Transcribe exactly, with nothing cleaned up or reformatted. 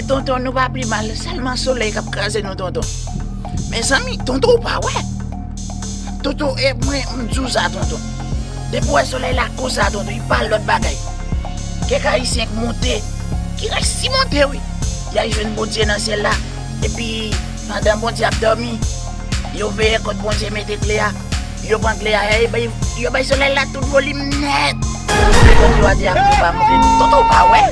Tonton, nou pa pi mal, sèlman solèy k ap kraze nou, tonton. Mezanmi, tonton, ou pa wè? Tonton, e mwen, m di w sa, tonton. Depi w wè solèy la konsa, tonton, li pa lòt bagay. Kèk ayisyen k monte, ki resi monte, wi. Y al jwenn Bondye nan syèl la. Epi, pandan Bondye ap dòmi, yo veye kot Bondye mete kle a. Yo pran kle a, yo bay, yo bay solèy la tout volim nèt. Epi Bondye a di ap yo pa monte. Tonton, ou pa wè?